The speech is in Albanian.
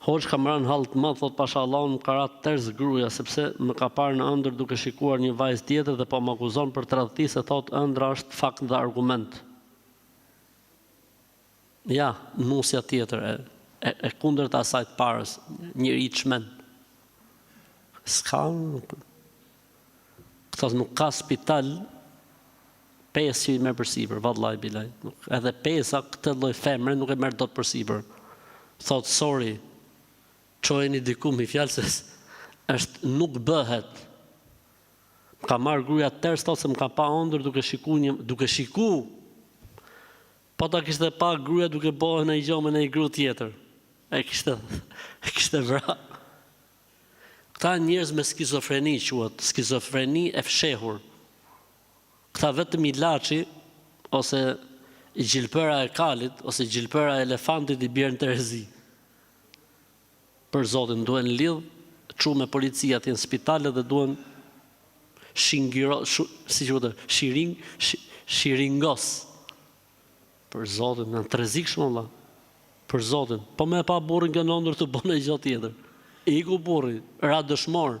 Hoxhë kam ra në hall të madh thotë pasha Allahun më ka ra ters gruaja sepse më ka parë në ëndërr duke shikuar një vajzë tjetër dhe po më akuzon për tradhti se thotë ëndrra është fakt dhe argument ja nusja tjetër e e, e kundërta asaj të parës njeri i çmend s'ka këto nuk ka spital Pesë që i merr përsipër, vallahi bilahi. Nuk, edhe pesa këtë lloj femre nuk e merr dot përsipër. Thotë sorry, çojeni diku me fjalë se është nuk bëhet. Më ka marrë gruaja ters thotë se më ka pa ëndërr duke shiku një duke shiku. Po ta kishte pa gruaja duke bo naj gjo me naj gru tjetër. E kishte e kishte vra. Këta njerëz me skizofreni quhet, skizofreni e fshehur. Këta vetëm ilaçi ose gjilpëra e kalit ose gjilpëra e elefantit i bjerë në terezi. Për zotin duhen lidh çu me polici atje në spitale dhe duhen shingiro shu, si quhet shiring shi, shiringos. Për zotin janë të rrezikshëm valla. Për zotin, po me e pa burrin kjo në ëndërr të bën një gjë tjetër. Iku burri, ra dëshmor.